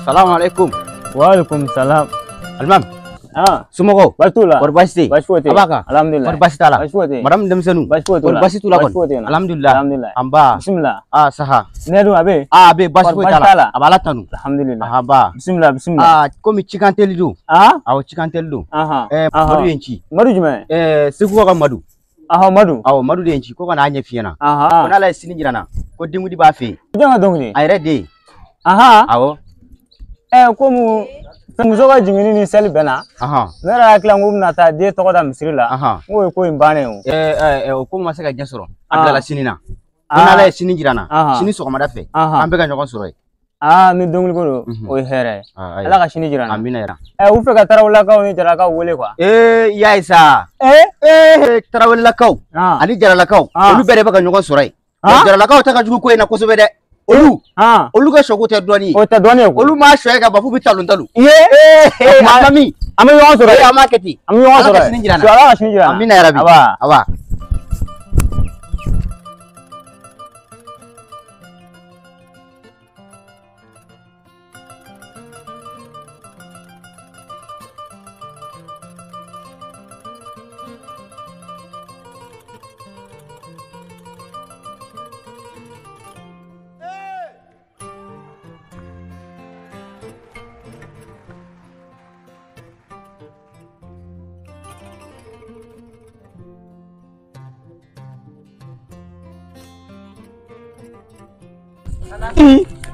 Salamu alaikum. Wa alaikum salam. Alimami. Ah. Somɔgɔw? Baasi t'u la. Kɔri baasi tɛ yen? Baasi foyi tɛ yen. A b'a kan? Alhamdulilayi. Kɔri baasi t'a la? Baasi foyi tɛ yen. Madame denmisɛnninw? Baasi foyi t'u la. Kɔri baasi t'u la kɔni? Baasi foyi tɛ yen. Alhamdulilayi. Alhamdulilayi. Anba. Bisimila. Ah saha. Ne dun a bɛ yen? Ah a bɛ yen, baasi foyi t'a la. A b'Ala tanu. Alhamdulilayi. Anba. Bisimila bisimila. Ah komi cikan teli don. Ah? Awɔ cikan teli don. Ahan. Madu ye n ci. Madu jumɛn? Segu ka Madu. Ahan Madu. Awɔ Madu de ye n ci ko ka n'a ɲɛf'i ɲɛna. Ahan. Ko n'Ala ye sini jira n na ko denkundi b'a fɛ yen. Jɔn ka dɔnkili? A yɛrɛ den. Ahan. Awɔ. Komi muso ka jiginni ni seli bɛnna. Ne yɛrɛ hakili la n ko bɛna taa den tɔgɔ da misiri la. N k'o ye ko in bannen ye o. O ko ma se ka ɲɛ sɔrɔ. A bilala sini na. Ko n'Ala ye sini jira n na. Sini sɔgɔmada fɛ. An bɛ ka ɲɔgɔn sɔrɔ yen. Aa ni dɔnkili ko don o ye hɛrɛ ye. Ala ka sini jira n na. Amina yɛrɛ. U fɛ ka Tarawelelakaw ni Jaralakaw wele quoi. I y'a ye sa. Tarawelelakaw ani Jaralakaw olu bɛɛ de bɛ ka ɲɔgɔn sɔrɔ yen. Jaralakaw ta ka jugu ko in na kosɛbɛ dɛ. Olu ka sɔko tɛ dɔɔnin ye. O tɛ dɔɔnin ye koyi. Olu m'a sɔ ye ka ban f'u bɛ talon talon. Ami. An bɛ ɲɔgɔn sɔrɔ yen. An b'a kɛ ten. An bɛ ɲɔgɔn sɔrɔ yen. Ala ka sini jira n na. Ala ka sini jira n na. Amina yarabi. Aba. Aba.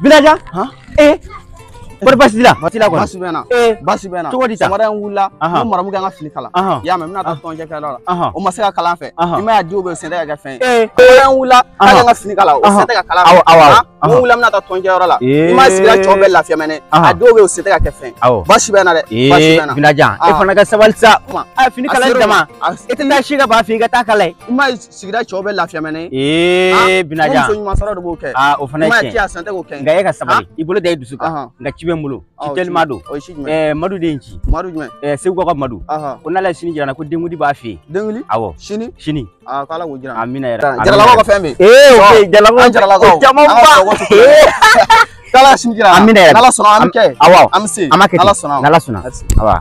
Bilaja? Kɔri baasi t'i la? Baasi la kɔni. Baasi bɛ n na. Baasi bɛ n na. Cogo di tan? Sɔgɔmada in wulila, n ko maramu kan ka fini kala. I y'a mɛn, n bɛna taa tɔnjɛkɛyɔrɔ la. O ma se ka kalan fɛ. I m'a ye a denw bɛ yen, sen tɛ ka kɛ fɛn ye. Sɔgɔmada in wulila, k'a kan ka fini kala, o sen tɛ ka kala fɛ. Awɔ. N ko wulila, n bɛna taa tɔnjɛyɔrɔ la. I m'a ye sigida cɛw bɛɛ lafiya mɛnɛ. A dɔw bɛ yen, o sen tɛ ka kɛ fɛn ye. Baasi bɛ n na dɛ. Baasi bɛ n na. Bilaja, e fana ka sabali sa. Fini kala dama. E tɛ taa si ka ba fɛ i ka taa kala ye. I m'a ye sigida cɛw bɛɛ lafiya mɛnɛ. Bilaja. Muso ɲuman sɔrɔ de b'o kɛ. O fana ye tiɲɛ. I m'a ye a sen tɛ k'o kɛ. Nka e ka sabali, i bolo da i dusu kan. Nka ci bɛ n bolo. Ci telima don. Madu de ye n ci. Madu jumɛn? Segu ka Madu. Ko n'Ala ye sini jira n na ko denkundi b'a fɛ yen. Denkundi? Awɔ. Sini? Sini. K'Ala k'o jira n na. Amina yɛrɛ. Jaralakaw ka fɛn bɛ yen. O Jaralakaw. An Jaralakaw. Camanba. K'Ala sini jira n na. Amina yɛrɛ. N'Ala sɔnna an bɛ kɛ. Awɔ. An bɛ se. An b'a kɛ ten. N'Ala sɔnna. N'Ala sɔnna. Awa.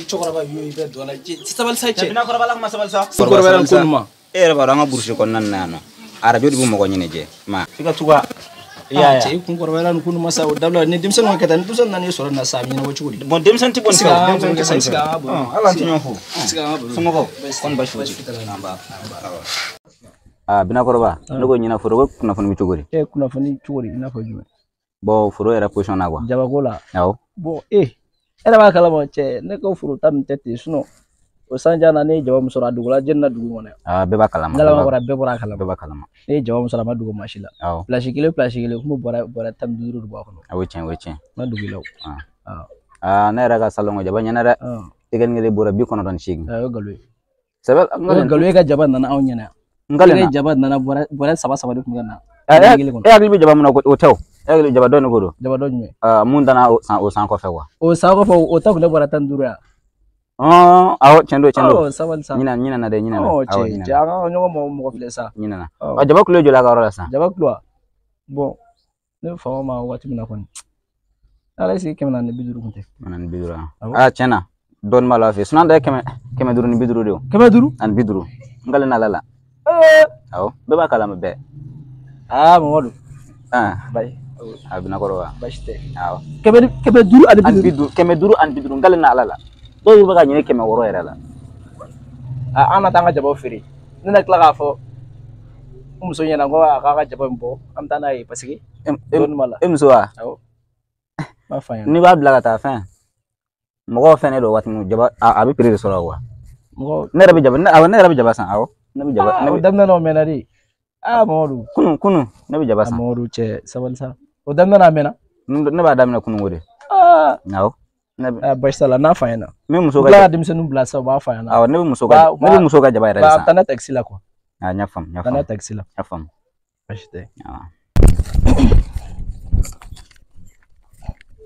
Cɛkɔrɔba yo i bɛ dɔn na sabali sa cɛ. Bina kɔrɔba la kuma sabali sa. Kɔrɔba la ko ma. E yɛrɛ b'a dɔn an ka burusi kɔnɔna na yan nɔ. Arajo de bɛ mɔgɔ ɲɛnajɛ. Ma. F'i ka tugu a. I y'a ye. Cɛ i kun kɔrɔbayala nin ko nin ma sa o dabila ni denmisɛnnin ka kɛ tan ni denmisɛnnin nana i sɔrɔ nin na sa a bɛ ɲɛnabɔ cogo di. Bon denmisɛnnin tɛ bɔ nin fɛ. Denmisɛnnin tɛ bɔ nin fɛ. Hali an tɛ ɲɔgɔn fo. Somɔgɔw kɔni baasi foyi tɛ. Aa Bina kɔrɔba ne ko ɲinan foro ko kunnafoni bɛ cogo di. Kunnafoni cogo di i n'a fɔ jumɛn. Bon foro yɛrɛ position na quoi. Jabako la. Awɔ. Bon e yɛrɛ b'a kalama cɛ ne ka foro ta nin tɛ ten sinon o sanjan na ne ye jaba min sɔrɔ a dugula jɛni na dugu kɔnɔ yan. Bɛɛ b'a kalama. N'Ala ma bɔra bɛɛ bɔra a kalama. Bɛɛ b'a kalama. Ne ye jaba min sɔrɔ a ma dugu maa si la. Awɔ. Pilasi kelen kun bɛ bɔrɛ 15 de bɔ a kɔnɔ. O ye tiɲɛ o ye tiɲɛ. N ma dugu i la o. Ne yɛrɛ ka salon jaba ɲɛna dɛ. Tɛgɛnin kelen bɔrɛ 98. O ye nkalon ye. Sɛbɛ o ye nkalon ye ka jaba nana anw ɲɛna yan. Nkalon na. Jaba nana bɔrɛ 3 de kun ka na. E hakili bɛ jaba min na o tɛ o. E hakili jaba dɔ nin ko don. Jaba dɔ jumɛn? Mun danna o san kɔfɛ quoi. O san kɔfɛ o ta kun tɛ bɔrɛ 15 yan. Awɔ tiɲɛ don. Sabali sa. Ɲinɛ na dɛ ɲinɛ na. Cɛ an ka ɲɔgɔn mɔgɔ filɛ sa. Ɲinɛ na. Jaba kulo joli a ka yɔrɔ la sisan? Jaba kulo wa? Bon ne bɛ fama ma waati min na kɔni. Ala ye sigi 450 kun tɛ. 450 wa? Tiɲɛ na dɔɔnin b'a la fɛ sinon an da ye 550 de ye. 500? Ani 50. N kalen n'Ala la. Awɔ bɛɛ b'a kalama bɛɛ. Mamadu. Bayi. A bɛna kɔrɔ wa? Baasi tɛ. Awɔ. 550. 550 n kalen n'Ala la. Dɔw bɛ ka ɲini 600 yɛrɛ la. An na taa an ka jabaw feere. Ne na tila k'a fɔ n muso ɲɛna ko a k'a ka jaba in bɔ an bɛ taa n'a ye parce que dɔɔnin b'a la. E muso wa? Awɔ. N b'a f'a ɲɛna. N'i b'a bila ka taa fɛn mɔgɔw fɛn ne don waati min jaba a bɛ prix de sɔrɔ wa? Mɔgɔ. Ne yɛrɛ bɛ jaba ne yɛrɛ bɛ jaba san awɔ. Ne bɛ jaba. O daminɛ na o mɛnna de. Mamadu. Kunun ne bɛ jaba san. Mamadu cɛ sabali sa. O daminɛ na a mɛnna. Ne b'a daminɛ kunun o de. Awɔ. Baasi t'a la n'a fa ɲɛna. N bɛ muso ka. N ka denmisɛnninw bila sisan u b'a fa ɲɛna. Awɔ ne bɛ muso ka ne bɛ muso ka jaba yɛrɛ de san. Taa n'a takisi la quoi. N y'a faamu. Taa n'a takisi la. N y'a faamu. Baasi tɛ.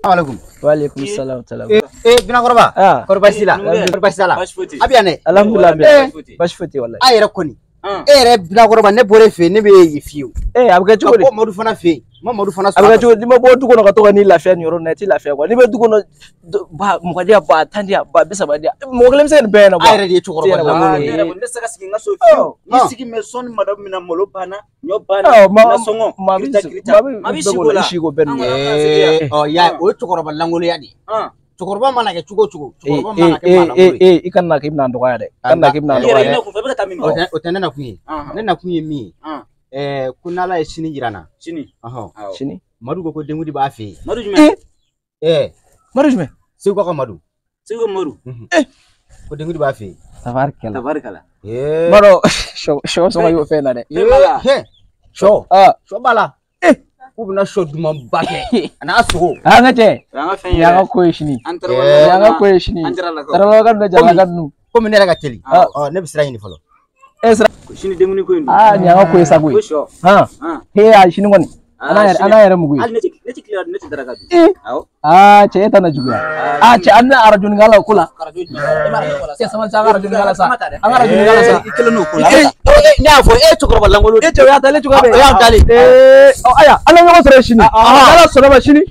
Alaikum. Wa alaikum salam. Binakɔrɔba. Kɔri baasi la. Kɔri baasi t'a la. A bɛ yan dɛ. Alhamdulilah bɛ. Baasi foyi tɛ walayi. A yɛrɛ kɔni. E yɛrɛ Binakɔrɔba ne bɔra e fɛ yen ne bɛ yen fiyewu. A bɛ kɛ cogo di? Ka bɔ Madu fana fɛ yen. Ma Madu fana sɔrɔ. A bɛ kɛ cogo di? N'i ma bɔ du kɔnɔ ka to ka n'i lafiya nin yɔrɔ in na i t'i lafiya quoi. N'i bɛ du kɔnɔ ba 20 di yan ba 10 di yan ba 30 di yan mɔgɔ kelen bɛ se ka nin bɛɛ ɲɛnabɔ. A yɛrɛ de ye cɛkɔrɔba lankolon ye. Ne tɛ se ka sigi n ka so fiyewu. N'i sigi mɛ sɔnni madamu min na malo banna ɲɔ banna nasɔngɔ kirita maa bɛ si k'o la. I si k'o bɛɛ ninnu. Ya o ye cɛkɔrɔba lankolonya de ye. Cɛkɔrɔba mana kɛ cogo o cogo. Cɛkɔrɔba mana kɛ maa lankolon ye. I kana na k'i bɛna n dɔgɔya dɛ. I kana na k'i bɛna n dɔgɔya dɛ. O tɛ ne nakun ye. Ne nakun ye min ye. Ko n'Ala ye sini jira n na. Sini. Sini. Madu ko denkundi b'a fɛ yen. Madu jumɛn? Madu jumɛn? Segu ka Madu. Segu Madu. Ko denkundi b'a fɛ yen. Tabarikala. Tabarikala. Madu sɔ sɔngɔ y'o fɛn na dɛ. Sɔ. Sɔ b'a la. K'u bɛna sɔ dumanba kɛ a n'a sogo. An ka cɛ. An ka fɛn Nin y'an ka ko ye sini. Nin y'an ka ko ye sini. Tarawelelaka ninnu Jaralaka ninnu. Komi ne yɛrɛ ka teli. Ne bɛ sira ɲini fɔlɔ. Sini denkundi ko in dun. Nin y'an ka ko ye sa koyi. Ko sɔ. He sini kɔni. An n'a yɛrɛ mugu ye. Hali ne ti tila ne ti daraka dun. Awɔ. Cɛ e ta na juguya. Cɛ an bɛna arajo nin k'a la o ko la. Cɛ sabali sa an ka arajo nin k'a la sa. An ka arajo nin k'a la sa. I kelen n'o ko la. Ne y'a fɔ e ye cɛkɔrɔba lankolon. E cɛ o y'a talen cogoya bɛɛ. O y'a talen. Ayiwa an bɛ ɲɔgɔn sɔrɔ sini. N'Ala sɔnna ma sini.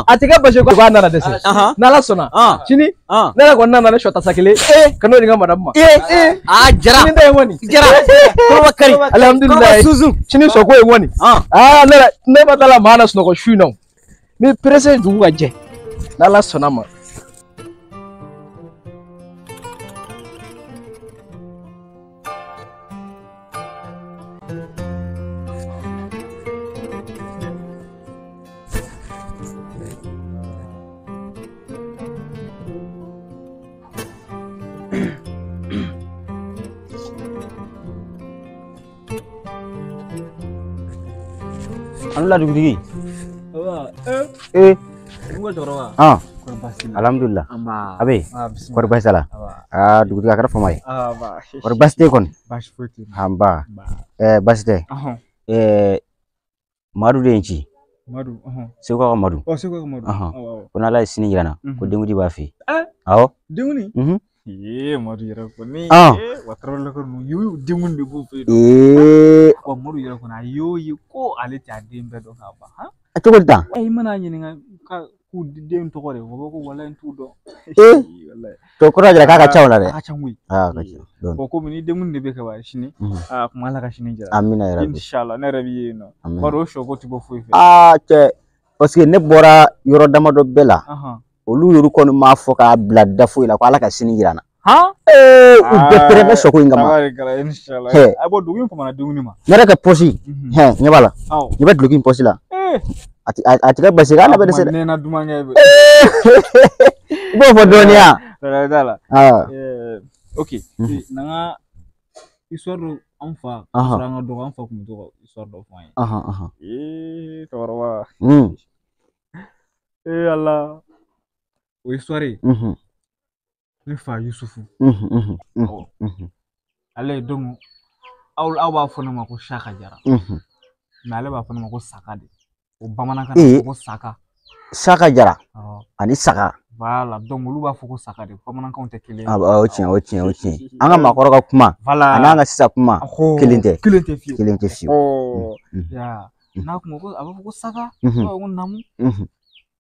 A tɛ kɛ basi ye ko a nana dɛsɛ. N'Ala sɔnna. Sini. Ne yɛrɛ kɔni nana ni sɔ tasa kelen. Ka n'o di n ka madamu ma. Jara. Sini ta ye kɔni. Jara. Kɔrɔba kari. Alihamudulilayi. Sini sɔ ko ye kɔni. Ne yɛrɛ ne ma taa la maa na sunɔgɔ su in na o. N bɛ pressé dugu ka jɛ. N'Ala sɔnna ma. An la dugutigi. Alhamdulillah. A bɛ kɔri baasi t'a la. Dugutigi a kɛra fama ye. Kɔri baasi tɛ kɔni. Anba. Baasi tɛ. Madu de ye n ci. Segu ka Madu. Ko n'Ala ye sini jira n na ko denkundi b'a fɛ yen. Awɔ. Denkundi? Madu yɛrɛ kɔni. Wa Tarawelelaka ninnu y'u denkundi de b'u fɛ yen. Wa Madu yɛrɛ kɔni a y'o ye ko ale t'a den bɛɛ dɔn ka ban. A cogo di tan? I mana ɲininka k'u den tɔgɔ de o b'a fɔ ko walayi n t'u dɔn. To kɔrɔ jira k'a ka ca o la dɛ. A ka ca koyi. A ka ca. Bon komi ni denkundi de bɛ kɛ wa sini. Kuma Ala ka sini jira. Amina yarabi. Inshallah ne yɛrɛ bɛ yen nɔ. Bari o sɔ ko ti bɔ foyi fɛ. Cɛ parce que ne bɔra yɔrɔ damadɔ bɛɛ la. Olu yɛrɛ kɔni m'a fɔ k'a bila da foyi la ko Ala ka sini jira n na. U bɛɛ pɛrɛ bɛ sɔko in kama. A bɔ dugu in famana denkundi ma. Ne yɛrɛ ka pɔsi. Ɲɛ b'a la. Ɲɛ bɛ duloki in pɔsi la. A ti kɛ basi ye k'ale bɛ dɛsɛ dɛ. Nɛnɛ dumankɛ bɛ. I b'o fɔ dɔɔnin ya. Tɛrɛ t'a la. Ok n'an ka histoire dɔ an fa. Sɔrɔ an ka dɔgɔ an fa kun bɛ to ka histoire dɔ fɔ an ye. Cɛkɔrɔba. Ala. O histoire ye. Ne fa Yusufu. Ale donc aw b'a fɔ ne ma ko Saka Jara. Mais ale b'a fɔ ne ma ko Saka de. O bamanankan na ko Saka. Saka Jara ani Saka. Voilà, donc olu b'a fɔ ko saga de, bamanankanw tɛ kelen ye. Ah, o tiɲɛ, o tiɲɛ, o tiɲɛ. An ka maakɔrɔ ka kuma, Voilà. a n'an ka sisan kuma, kelen tɛ. Kelen tɛ fiyewu. Kelen tɛ fiyewu. Ɔ, ya. N'a kun ko a b'a fɔ ko saga, a b'a fɔ ko namu.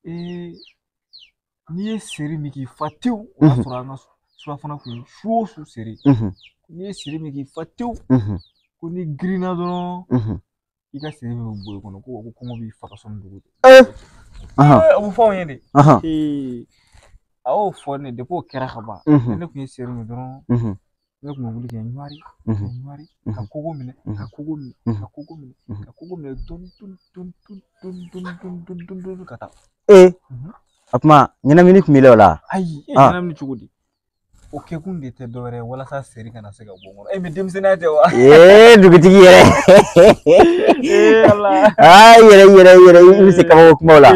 N'i ye seri min k'i fa tewu, o y'a sɔrɔ an ka surafana kun ye su o su seri. N'i ye seri min k'i fa tewu, ko n'i girinna dɔrɔn, i ka seri min bɛ bɔ i kɔnɔ, ko kɔngɔ b'i faga sɔnni dugu cɛ. O bɛ fɔ anw ye de. A y'o fɔ ne depuis o kɛra ka ban, ne kun ye seri min dɔrɔn, ne kun bɛ wuli ka ɲuwari, ka ɲuwari, ka kogo minɛ, ka kogo minɛ, ka kogo minɛ, ka kogo minɛ dɔɔni dɔɔni dɔɔni dɔɔni dɔɔni dɔɔni dɔɔni dɔɔni ka taa. O tuma ɲɛnamini tun b'i la o la? Ayi, e ɲɛnamini cogo di? O kɛkun de tɛ dɔwɛrɛ ye walasa seri kana se ka bɔ n kɔnɔ. Mais denmisɛnninya tɛ wa? Dugutigi yɛrɛ. Ala. Aa, yɛrɛ yɛrɛ yɛrɛ, i bɛ se kabako kumaw la.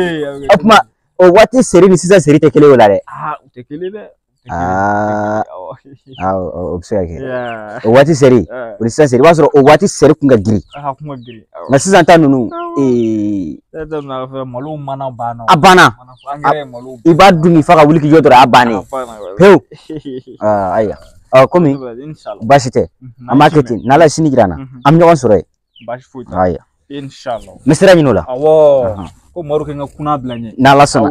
O tuma o waati seri ni sisan seri tɛ kelen o la dɛ. Aa, u tɛ kelen dɛ. Aa, o bɛ se ka kɛ. O waati seri, o ni sisan seri, i b'a sɔrɔ o waati seri kun ka girin. A kun ka girin. Nka sisan ta ninnu, malo mana banna. A banna. I b'a dun k'i fa ka wuli k'i jɔ dɔrɔn a bannen. Pewu. Ayiwa. Komi baasi tɛ, an b'a kɛ ten, n'Ala ye sini jira an na, an bɛ ɲɔgɔn sɔrɔ yen. Baasi foyi t'a la. Ayiwa. Inshallah. N bɛ sira ɲini o la. Awɔ. Ko Madu kɛ n ka kunna bila n ɲɛ. N'Ala sɔnna.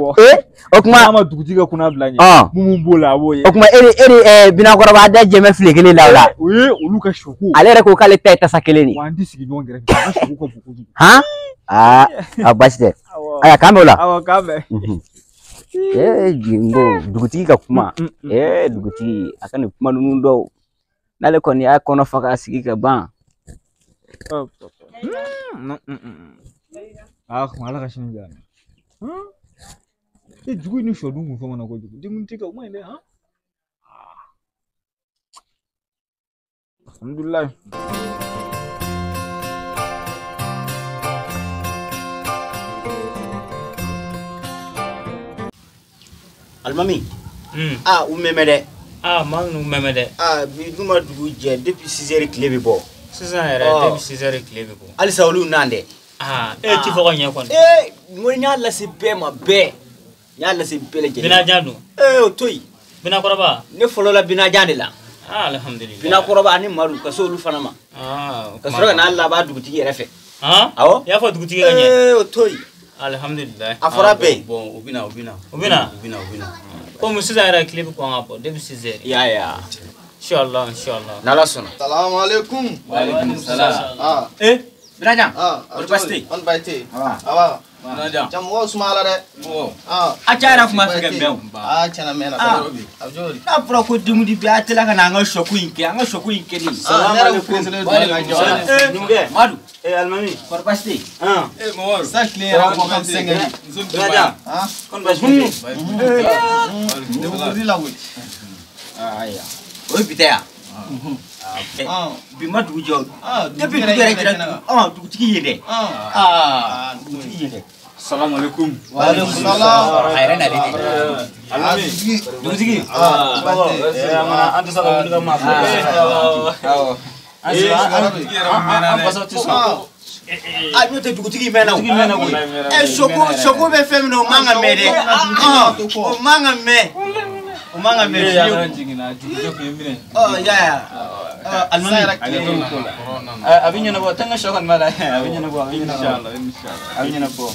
O tuma. N'a ma dugutigi ka kunna bila n ɲɛ. Mun b'o la a b'o ye. O tuma e ni binakɔrɔba da jɛmɛ file kelen la o la. O ye olu ka soko. Ale yɛrɛ ko k'ale ta ye tasa kelen de. Wa an ti sigi ɲɔgɔn kɛrɛfɛ. An ka soko ka bon kojugu. Han? Aa, baasi tɛ. Ayiwa, k'an bɛn o la. Awɔ, k'an bɛn. N ko dugutigi ka kuma. Dugutigi a ka nin kuma ninnu dɔw. N'ale kɔni y'a kɔnɔ fa k'a sigi ka ban. Ah, Ala ka sini diya. E jugu ni sɔ dun kun fɛn na kojugu. Denkundi tɛ kɛ o ma ɲi dɛ, han? Alhamdulilayi. Alimami. Ah, u mɛmɛ dɛ. Ah, maa ninnu mɛmɛ dɛ. Ah, bi dun ma dugu jɛ depuis 6 heures tile bɛ bɔ. Sisan yɛrɛ depuis 6 heures tile bɛ bɔ. Halisa olu nan dɛ. Ah, e ti fɔ ka ɲɛ kɔni. N ko n y'a lase bɛɛ ma bɛɛ. N y'a lase bɛɛ lajɛlen. Binajan dun? O to yen. Binakɔrɔba? Ne fɔlɔla Binajan de la. Ah, alhamdulilayi. Binakɔrɔba ani Madu ka se olu fana ma. Ah, ka sɔrɔ ka n'a laban dugutigi yɛrɛ fɛ. Han? Awɔ. I y'a fɔ dugutigi ka ɲɛ? O to yen. Alhamdulilayi. A fɔra bɛɛ ye. Bon, u bɛna, u bɛna. U bɛna? U bɛna, u bɛna. Komi sisan yɛrɛ tile bɛ kɔn ka bɔ depuis 6 heures. I y'a ye wa? Inshallah, inshallah. N'Ala sɔnna. Salamu alaikum. Wa alaikum salam. Binajan. Ah, o baasi tɛ yen. Kɔni baasi tɛ yen. Awa. Binajan. Jamu mɔgɔw suma la dɛ. Mɔgɔw. A cayara kuma fɛ ka mɛn o. Ah, tiɲɛna mɛnna. A bɛ cogo di? N'a fɔra ko denkundi bɛ a teliya ka na an ka sɔko in kɛ, an ka sɔko in kɛ de. Salamu alaikum. Wa alaikum salam. Numukɛ. Madu. Alimami. Kɔri baasi tɛ yen? Mɔgɔw. Sisan tile yɛrɛ bɔ comme 5 heures. Binajan. Kɔni baasi tɛ yen? Ne bɛ kurusi la koyi. Ayiwa. O ye bi ta ye wa? Bi ma dugu jɛ o. Depuis dugu yɛrɛ jɛra, dugutigi ye dɛ. Dugutigi ye dɛ. Salamu alaikum. Wa alaikum salam. A yɛrɛ nalen dɛ. Alimami. Dugutigi. An tɛ se ka wuli ka maa fɔ. Awɔ. An fasaw tɛ sɔn. A n'o tɛ dugutigi mɛnna o. Soko bɛ fɛn min na o man ka mɛn dɛ. O man ka mɛn. O man ka mɛn fiyewu. Ya. Alimami. A bɛ ɲɛnabɔ, taa n ka sɔ kɔni b'a la. A bɛ ɲɛnabɔ, a bɛ ɲɛnabɔ. Inshallah, inshallah. A bɛ ɲɛnabɔ.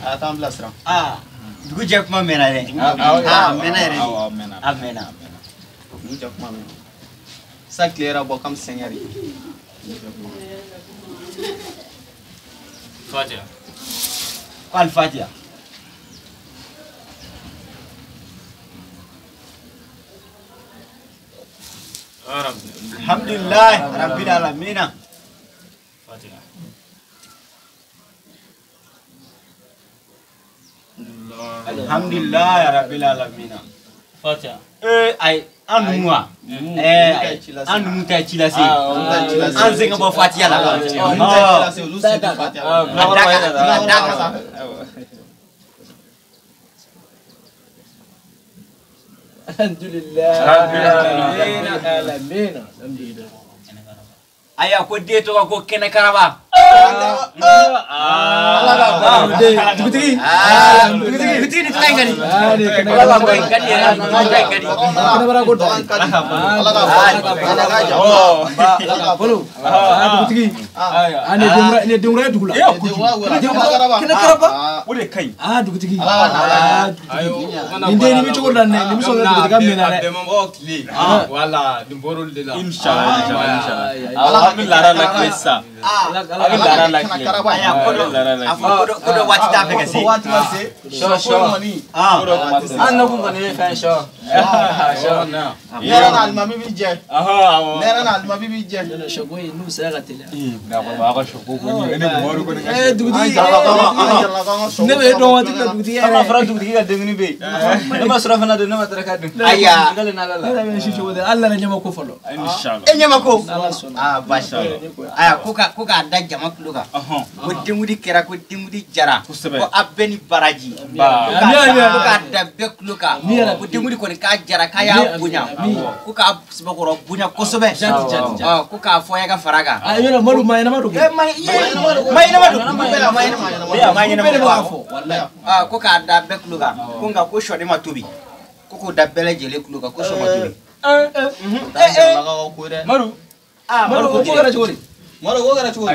A t'an bilasira. Dugu jɛ kuma mɛnna dɛ. A mɛnna yɛrɛ de. A A mɛnna. Dugu jɛ kuma mɛnna. Sisan tile yɛrɛ bɔ comme 5 heures. Fatiha. Ko Alifatiha. Alhamdulillah rabbil alamin. Fatiha. Alhamdulillah rabbil alamin. Fatiha. Ayi, an numu wa? An numu ta ye ci lase. An sen ka bɔ Fatiha la. Olu ta ye ci lase, olu sen tɛ Fatiha la. A da kan. Alhamdulillah. Rabbil alamin. Alhamdulillah. Aya ko den tɔgɔ ko Kɛnɛkaraba. Ala ka baara dugutigi. Dugutigi ni tɔgɔ in ka di. Tɔgɔ in ka di yɛrɛ, tɔgɔ in ka di. Kɛnɛbara ko tɔgɔ in ka di. Ala ka ala ka ja. Ala ka bolo. Dugutigi. A ni denwura ye dugu la. Kɛnɛkaraba. O de ka ɲi. Dugutigi. Nin den nin bɛ cogo la nin bɛ sɔn ka dugutigi ka minɛ dɛ. Dɛmɛbagaw tile. Wala nin bɔr'olu de la. Inshallah inshallah. An bɛ laada lakile sisan. An bɛ laada lakile. A fɔ ko dɔ waati t'a fɛ ka se. Waati ma se. Sɔ sɔ. An nakun kɔni ye fɛn sɔ. Sɔ. Ne yɛrɛ n'a alimami b'i jɛ. Ne yɛrɛ n'a alimami b'i jɛ. Sɔko in n'u sera ka teliya. Aw ka sɔko kɔni ne Mamadu kɔni ka. Dugutigi. Ne bɛ dɔn waati min na dugutigi yɛrɛ. An b'a fɔra dugutigi ka denkuni bɛ yen. Ne ma sɔrɔ fana dun ne ma daraka dun. Ayiwa. N kalen n'Ala la. Ne yɛrɛ bɛ si cogo di hali ne ɲɛ ma ko fɔlɔ. Inshallah. E ɲɛ ma ko. N'Ala sɔnna. Baasi tɛ. Ayiwa ko k'a da jama tulo kan. Ko denkudi kɛra ko denkudi jara. Ko a bɛɛ ni baraji. Ko k'a da bɛɛ tulo kan. Ko denkudi kɔni k'a jara k'a y'a bonya. Ko k'a sɛbɛkɔrɔ bonya kosɛbɛ. Ko k'a fɔ a ka fara kan. Yɔrɔ Madu maa ɲɛnama don. Maa ɲɛnama don. Maa ɲɛnama don. Ko k'a da bɛɛ tulo kan. Ko nka ko sɔden ma tobi. Ko k'o da bɛɛ lajɛlen tulo kan ko sɔ ma tobi. Madu. Madu ko kɛra cogo di? Madu ko kɛra cogo di?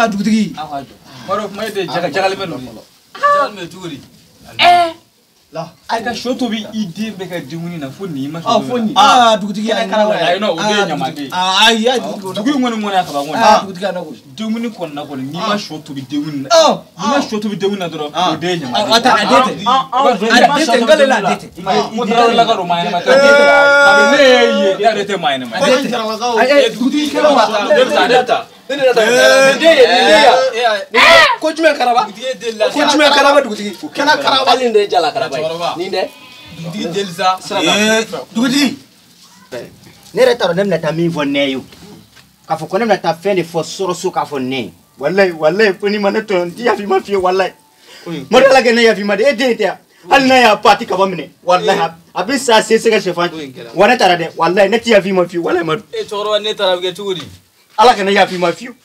Dugutigi. Madu kuma e tɛ jagali bɛ nɔ. Jagali bɛ cogo di? A ka sɔ tobi i den bɛ ka dumuni na fo nin ma sɔ. Fo nin. Dugutigi Ayi non o den ye ɲamaden. Ayi dugutigi. Dugu in kɔni kɔni a kaba kɔni. Dugutigi a na ko. Dumuni kɔni na kɔni n'i ma sɔ tobi dumuni na. N'i ma sɔ tobi dumuni na dɔrɔn o den ye ɲamaden. A tɛ a den tɛ. A den tɛ n k'ale la a den tɛ. Ko tarawelelaka don maa ɲɛnama tɛ. Kabini ne y'e ye e yɛrɛ tɛ maa ɲɛnama ye. A den tɛ. Dugutigi kɛlɛ wa. Ne bɛ taa ne bɛ taa. Ne de den ye ko jumɛn karaba? Ko jumɛn karaba dugutigi? Kɛnɛ karaba. Hali nin de ye jala karaba ye. Nin dɛ. Dugutigi deli sa. Dugutigi. Ne yɛrɛ t'a dɔn ne bɛna taa min fɔ nɛ ye o. K'a fɔ ko ne bɛna taa fɛn de fɔ sɔrɔso k'a fɔ nɛ ye. Walayi walayi ko n'i ma ne tɔɲɔ n ti yafa i ma fiyewu walayi. Madu Ala kɛ ne yafa i ma dɛ e den tɛ yan. Hali n'a y'a pan a ti kaba minɛ. Walayi a bɛ sa se se ka sɛfan. Wa ne taara dɛ walayi ne ti yafa i ma fiyewu walayi Madu. E cɛkɔrɔba ne taara a bɛ kɛ cogo di? Ala kana yafa i ma fiyewu.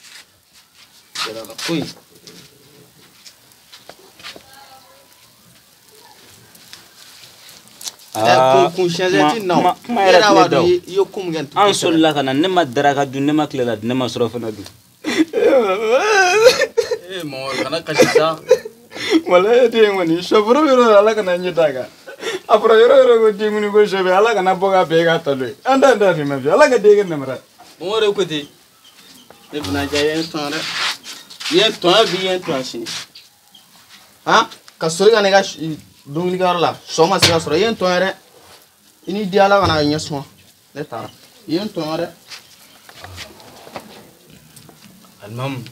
Kuma yɛrɛ tɛ ne da o. An solila ka na ne ma daraka dun ne ma tilela dun ne ma surafana dun. Mamadu kana kasi sa. Walayi e den kɔni sɔforo bɛ yɔrɔ o yɔrɔ Ala kana ɲɛ d'a kan. A fɔra yɔrɔ o yɔrɔ ko denkuni ko sɔ bɛ Ala kana bɔ k'a bɛn e k'a ta don ye. An t'a da f'i ma fiyewu Ala ka den kɛ namara ye. Mamadu ko ten. Ne bɛna diya i ye n tɔɲɔ dɛ. I ye n tɔɲɔ bi i ye n tɔɲɔ sini. Han ka soli ka na i ka dumunikɛyɔrɔ la sɔ ma se ka sɔrɔ i ye n tɔɲɔ dɛ. I ni di Ala kana ɲɛ suma. Ne taara. I ye n tɔɲɔ dɛ. Alimamu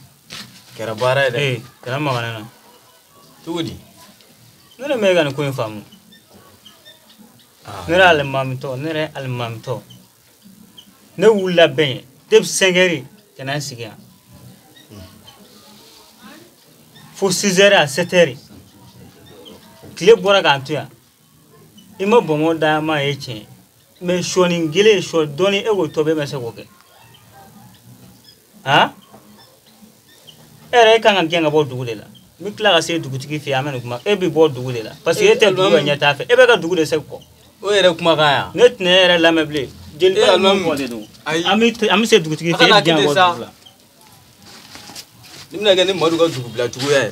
kɛra baara ye dɛ. Kana maga ne na. Cogo di? Ne de ma e ka nin ko in faamu. Ne yɛrɛ alimamitɔ ne yɛrɛ alimamitɔ. Ne wulila bɛn ye depuis 5 heures ka na n sigi yan. Fo 6 heures à 7 heures. Tile bɔra k'an to yan. I ma bɔnbɔn da ma ye tiɲɛ. Mais sɔɔni kelen sɔ dɔɔni e k'o tobi e ma se k'o kɛ. Han? E yɛrɛ e kan ka gɛn ka bɔ dugu de la. N bɛ tila ka se dugutigi fɛ yen an bɛ nin kuma e bɛ bɔ dugu de la parce que e tɛ dugu ka ɲɛtaa fɛ e bɛ ka dugu de segin kɔ. O yɛrɛ kumakan yan. Ne tɛna e yɛrɛ lamɛn bilen. Jeliba ninnu fɔ de don. An bɛ se dugutigi fɛ yen e bɛ gɛn ka bɔ dugu la. Ni bɛna kɛ ni Madu ka dugu bila cogoya ye.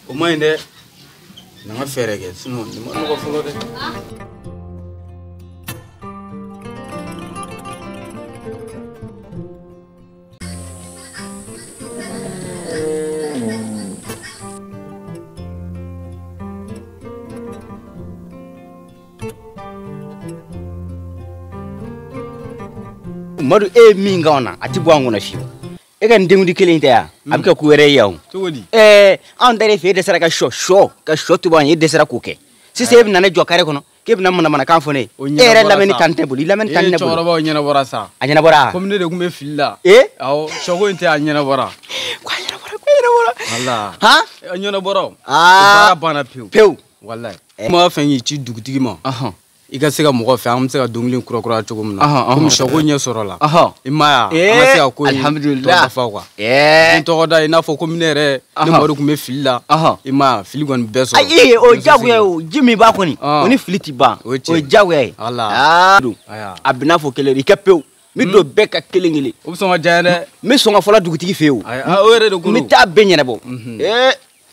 O man ɲi dɛ. Na n ka fɛɛrɛ kɛ sinon nin ma nɔgɔ fɔlɔ dɛ. Madu e ye min k'anw na a ti bɔ an kɔnɔ fiyewu. E ka nin denkundi kelen in tɛ yan a bɛ kɛ ko wɛrɛ ye yan o. Cogo di? Anw taara e fɛ e dɛsɛra ka sɔ tobi an ye e dɛsɛra k'o kɛ. Sisan e bɛ na ne jɔ kare kɔnɔ k'e bɛna manamanakan fɔ ne ye. E yɛrɛ lamɛnni kan tɛ bolo i lamɛnni kan ne bolo. Cɛkɔrɔba o ɲɛnabɔra sa. A ɲɛnabɔra? Komi ne de tun bɛ fili la. Awɔ sɔko in tɛ a ɲɛnabɔra. Ko a ɲɛnabɔra ko a ɲɛnabɔra. Wala. Han? A ɲɛnabɔra o. O baara banna pewu. Pewu. Walayi. Kuma fɛn y'i ci dugutigi ma. I ka se ka mɔgɔ fɛ an bɛ se ka dɔnkili kura cogo min na komi sɔko ɲɛ sɔrɔ la i ma ye an ka se ka ko in tɔ dafa quoi n tɔgɔ da i n'a fɔ komi ne yɛrɛ ne Madu tun bɛ fili la i ma ye fili kɔni bɛɛ sɔrɔ. Ayi o ye diyagoya ye o ji min b'a kɔni o ni fili ti ban o ye diyagoya ye. A bɛ n'a fɔ kelen i kɛ pewu n bɛ don bɛɛ ka kelen kelen. O bɛ sɔn ka diya dɛ. N bɛ sɔn ka fɔlɔ dugutigi fɛ yen o. O yɛrɛ de ko don. N bɛ taa bɛɛ ɲɛnabɔ.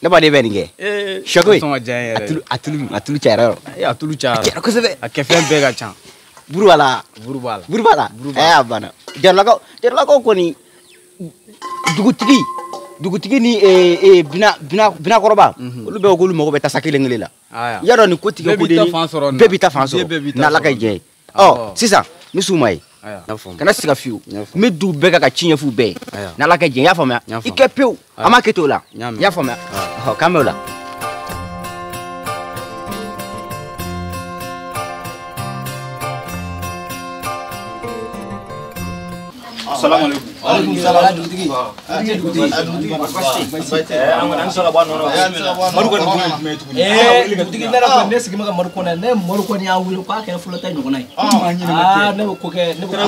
Ne b'a de bɛ nin kɛ. Sɔko ye a tulu cayara yɔrɔ. A tulu cayara. A cayara kosɛbɛ. A kɛfɛn bɛɛ ka ca. Buru b'a la. Buru b'a la. Buru b'a la. A banna. Jaralakaw kɔni dugutigi ni binakɔrɔba olu bɛɛ ko k'olu mago bɛ tasa kelen kelen la. I y'a dɔn nin ko tigɛ ko den bɛɛ b'i ta fan sɔrɔ. N'Ala ka jɛ ye. Ɔ sisan n bɛ s'u ma ye. Kana siga fiyewu n bɛ du bɛɛ kan ka ci ɲɛf'u bɛɛ ye n'Ala ka jɛ i y'a faamuya i kɛ pewu an m'a kɛ ten o la i y'a faamuya k'an bɛ o la. Salamu alaikum. Alaikum salam dugutigi. Dugutigi. An kɔni an tɛ se ka bɔ a nɔ na. Madu kɔni bolo ye jumɛn ye tuguni? Dugutigi ne yɛrɛ kɔni ne sigi bɛ ka Madu kɔnɔ ne Madu kɔni y'a wele k'a kɛ fɔlɔ ta ɲɔgɔnna ye. Ne bɛ ko kɛ ne bɛ ko kɛ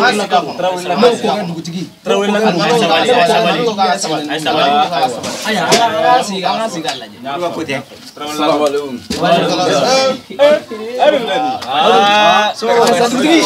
dugutigi. Sabali. Ayiwa an ka sigi k'a lajɛ. Salamu alaikum. Dugutigi.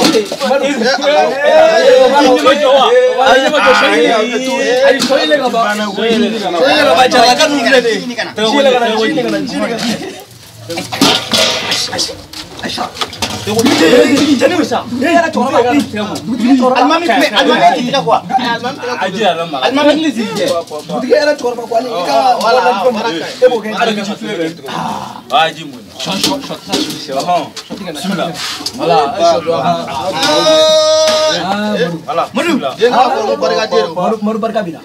Madu barika b'i la.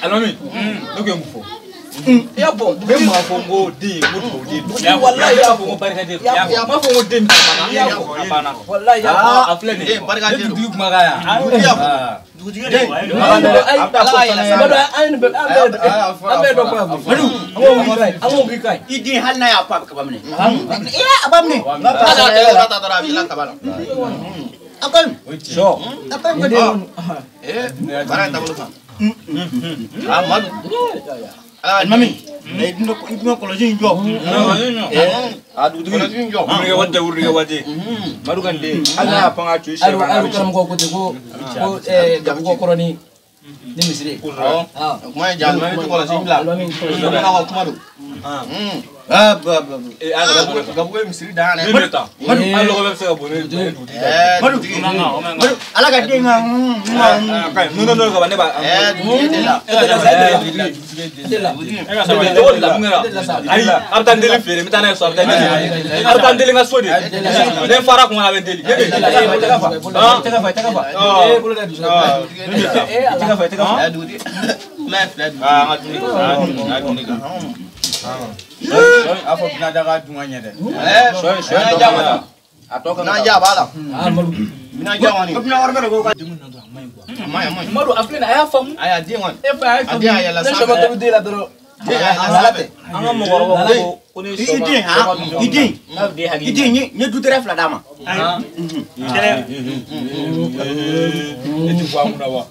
Alimami ne ko ye mun fɔ? I y'a fɔ ne m'a fɔ n ko den n ko dugawuden don. Walayi i y'a fɔ n ko barikaden don. N m'a fɔ n ko den bɛ taa i y'a fɔ a banna. Walayi i y'a fɔ. A filɛ nin ye ne dugutigi kumakan yan. Dugutigi de an bɛɛ dɔ fɔ yan. Madu an k'o k'i ka ɲi. I den hali n'a y'a fɔ a bɛ kaba minɛ. A b'a minɛ. N'a tɛgɛ ta dɔrɔn a bɛ yɛlɛ kaba la. A ka ɲi. Sɔ. A ka ɲi. Baara in taabolo kan. Madu. Alimami i tun kɔlɔsi in jɔ. A dugutigi kɔlɔsi in jɔ. Wurukɛ waati wurukɛ waati. Madu ka nin den hali n'a y'a pan ka cu i sɛ. Ayiwa karamɔgɔ ko ten ko gabugu kɔrɔ ni misiri. Awɔ. Kuma in ja alimami tɛ kɔlɔsi in bila. Alimami kɔlɔsi. N'a ka kuma don. Gabugu ye misiri dan yɛrɛ. Min bɛ taa. Madu hali lɔgɔ bɛɛ bɛ se ka bɔ ne dugutigi ta. Madu Ala ka den ka. Nɔnɔ nɔnɔ kaba ne b'a. Dugutigi tɛ la. E ka sabali cogo di la mun kɛra? Ayi a bɛ taa n deli feere n bɛ taa n'a ye so a bɛ taa n deli. A bɛ taa n deli n ka so de. Ne fara kun a bɛ n deli. Ne bɛ tɛgɛ fa tɛgɛ fa tɛgɛ fa. E bolo da dusu. Tɛgɛ fa tɛgɛ fa. Dugutigi. Fila ye fila dugutigi. An ka dumuni kɛ an ka dumuni kɛ. A fɔ Binada ka dun ka ɲɛ dɛ. Sɔ in A tɔ kan. N'a ja b'a la. Madu. N'a ja kɔni. Bina wari bɛ de ko ka. Madu a filɛ nin ye a y'a faamu. Ayi a den kɔni. E fa y'a faamu. A den y'a yɛlɛ sanfɛ. Ne sɔ ma tobi den la dɔrɔn. An ka mɔgɔkɔrɔbaw ko ko ni I den i den i den n ye dutɛrɛ fila d'a ma. E ti bɔ a kunna wa?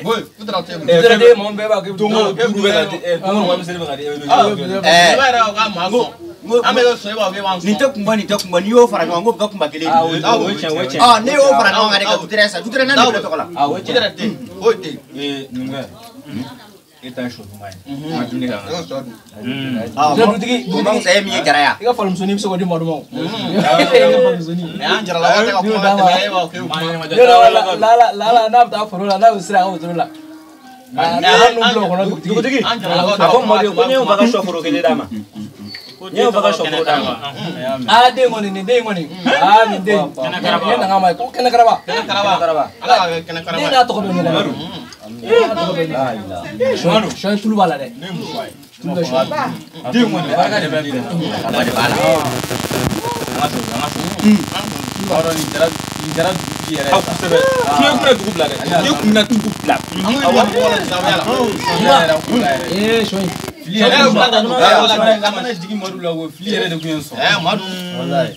Boyi dutɛrɛ tɛ Dutɛrɛ den mɔgɔ bɛɛ b'a kɛ. Don o don duuru bɛ ka di don o don warimisɛnnin bɛ ka di. E b'a yɛrɛ k'a maa sɔn. An bɛ sɔn e b'a fɔ k'e b'an sɔn. Nin tɛ kunba nin tɛ kunba n'i y'o fara ɲɔgɔn kan k'o bɛ kɛ kunba kelen ye. O ye tiɲɛ o ye tiɲɛ. Ne y'o fara ɲɔgɔn kan de ka dutɛrɛ san dutɛrɛ naani de bɛ tɔgɔ la. O ye tiɲɛ. Dutɛrɛ tɛ yen o ye ten. Numukɛ e ta ye sɔ duman ye. An ka dumuni kɛ an ka. Dugutigi O ma fisaya min ye jara ya. I ka falimusonin bɛ se k'o di Madu ma o. I ka falimusonin. An jaralakaw tɛ ka kuma ka tɛmɛ e b'a fɔ k'e bɛ kuma. Yɔrɔ la n'a bɛ taa foro la n'a bɛ sira a ka wotoro la. A n'a nun bila o kɔnɔ dugutigi. A ko Madu ko ne y'o fa ka sɔ foro kelen d'a ma. Ne y'o fa ka sɔ foro d'a ma. Den kɔni nin den kɔni. Nin den. Ne nana ma ko kɛnɛ karaba. Kɛnɛ karaba. Ala k'a kɛ kɛnɛ karaba. Den n'a tɔgɔ bɛ ɲɛnama. Sɔ tulu b'a la dɛ. Tulu bɛ sɔ. Den kɔni barika de bɛ den na. Barika de b'a la. An ka sɔn an ka sɔn. B'a dɔn nin kɛra dugutigi yɛrɛ ye. Kosɛbɛ. K'i kun bɛna dugu bila dɛ. K'i kun bɛna dugu bila. An ka mɔgɔ la silamɛya la. Sɔ in. Fili yɛrɛ kana jigin Madu la ko fili yɛrɛ de kun ye sɔn. Madu. Wallahi.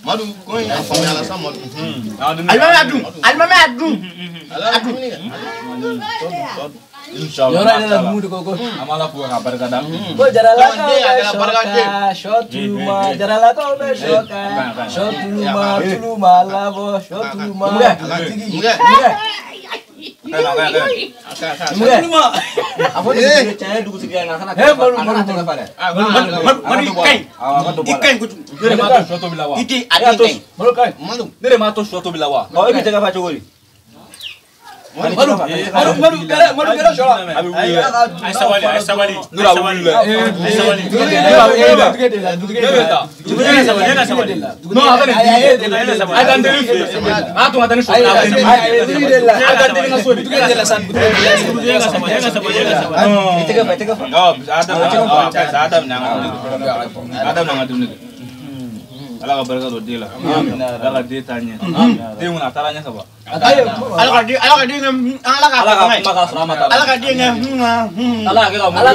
Madu ko in a faamuya la sa Madu. Alimami a dun. Alimami a dun. A dun. Inshallah. Yɔrɔ yɛrɛ la numu de ko ko. An b'Ala fo k'a barika da. Ko jaralakaw bɛ sɔ ka sɔ tuluma jaralakaw bɛ sɔ ka sɔ tuluma tuluma labɔ sɔ tuluma. Mukɛ. Mukɛ. A fɔ dugutigi tiɲɛ ye dugutigi ye nka a kana tɛgɛ fa dɛ. Madu i ka ɲi. I ka ɲi kojugu. Ne de m'a to sɔ tobi la wa? I den a den ka ɲi. Madu ka ɲi. Madu. Ne de m'a to sɔ tobi la wa? Ɔ e b'i tɛgɛ fa cogo di? Madu Madu kɛlɛ Madu kɛlɛ sɔ la. A bɛ wuli dɛ. A ye sabali a ye sabali. Nura a bɛ wuli dɛ. A ye sabali. Ne bɛ taa. Ne ka sabali. Non a ka nin digi. A ka n deli fɛ yen. A y'a to n ka taa ni sɔ ye. A ka n deli n ka so de. Ne ka sabali ne ka sabali ne ka sabali. I tɛgɛ fa i tɛgɛ fa. Ɔ a daminɛ an ka dumuni kɛ. Ala ka barika don den la. Ala ka den taa ɲɛ. Den kɔni a taara ɲɛ ka ban. Ala ka den ala ka den kɛ ala ka Ala ka kuma ka sɔrɔ a ma taa. Ala ka den kɛ Ala ka kɛ ka Ala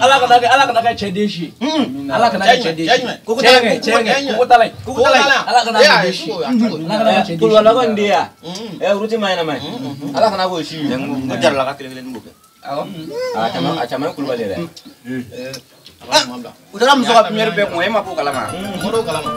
ala kana kɛ ala kana kɛ cɛden si ye. Ala kana kɛ cɛden si ye. Koko tala Cɛ koko tala ye. Koko tala ye. Ala kana kɛ cɛden si ye. Ala kana kɛ cɛden si ye. Kulubalakaw in den ya. Route ma ɲɛnama ye. Ala kana k'o si ye. N ko jaralaka kelen kelen b'o kɛ. Awɔ. A caman ye kulubali yɛrɛ. U taara muso ka pipiniyɛri bɛɛ kun e ma b'o kalama. Madu kalama.